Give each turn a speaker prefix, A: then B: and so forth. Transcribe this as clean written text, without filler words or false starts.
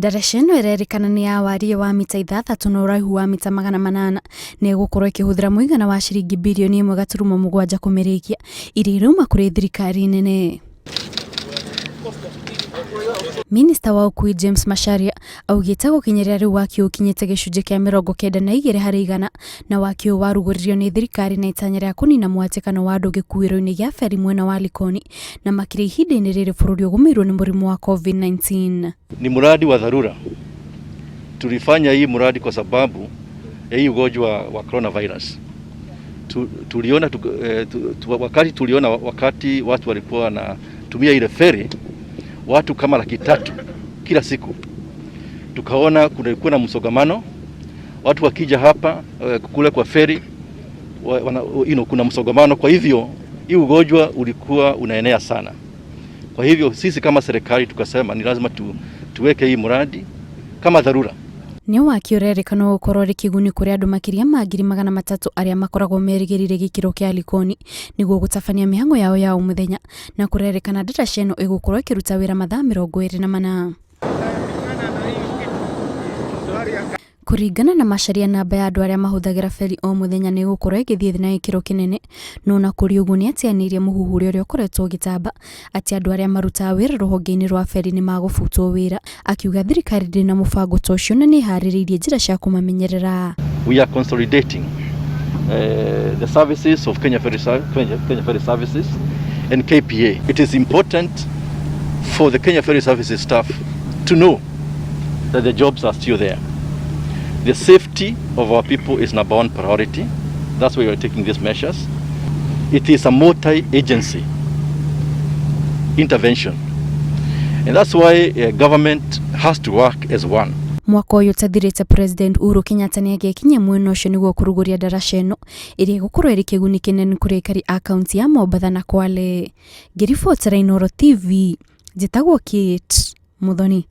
A: Ndaraca ĩno ĩrerĩkana nĩ ya wariĩ wa mita 6 na ũraihu wa mita 800 na ĩgũkorwo ĩkĩhũthĩra mũigana wa ciringi birioni 1.7 kũmĩrĩkia, iria irauma kũrĩ thirikari nene. Minista wa ũkui James Macharia augĩte gũkinyĩria rĩu waki ũkinyĩte gĩcunjĩ kĩa 92 harĩ igana na waki ũyũ warugũririo nĩ thirikari na itanya rĩa kũnina mũhatĩkano wa andũ gĩkuĩro-inĩ gĩa feri mwena wa Likoni na makĩria ihinda-inĩ rĩrĩ bũrũri ũgũmĩirwo nĩ mũrimũ wa COVID-19.
B: Ni mradi wa dharura. Tulifanya hii mradi kwa sababu ya hii ugonjwa wa coronavirus. Tu, tuliona tu, eh, tu, tu, wakati tuliona wakati watu walikuwa wanatumia ile feri watu kama 300,000 kila siku, tukaona kulikuwa na msongamano, watu wakija hapa kule kwa feri kuna msongamano. Kwa hivyo hii ugonjwa ulikuwa unaenea sana. Kwa hivyo sisi kama serikali tukasema ni lazima tuweke hii mradi kama dharura.
A: Nĩ waki ũrerĩkanwo gũkorwo ũrĩ kĩguni kũrĩ andũ makĩria ma 300,000 arĩa makoragwo merĩgĩrĩire gĩkĩro kĩa Likoni nĩguo gũtabania mĩhang'o yao ya o mũthenya, na kũrerĩkana ndaraca ĩno ĩgũkorwo ĩkĩruta wĩra mathaa 24. Kũringana na Macharia, namba ya andũ arĩa mahũthagĩra feri o mũthenya nĩ ĩgũkorwo ĩgĩthiĩ thĩ na gĩkĩro kĩnene, no ona kũrĩ ũguo nĩ ateanĩirie mũhuhu ũrĩa ũkoretwo ũgĩtamba atĩ andũ arĩa marutaga wĩra rũhonge-inĩ rwa feri nĩ magũbutwo wĩra, akiuga thirikari ndĩrĩ na mũbango ta ũcio na nĩ ĩharĩrĩirie njĩra cia kũmamenyerera.
B: We are consolidating the services of Kenya Ferry Services and KPA. It is important for the Kenya Ferry Services staff to know that the jobs are still there. The safety of our people is number one priority. That's why we are taking these measures. It is a multi-agency intervention. And that's why government has to work as one.
A: Mwaka ũyũ ũtathirĩte, President Uhuru Kenyatta nĩ agekinyia mwena ũcio nĩguo kũrugũria ndaraca ĩno ĩrĩa ĩgũkorwo ĩrĩ kĩguni kĩnene kũrĩ aikari a kaunti ya Mombatha na Kwale. Ngĩribotera Inooro TV, njĩtagwo Kate Muthoni.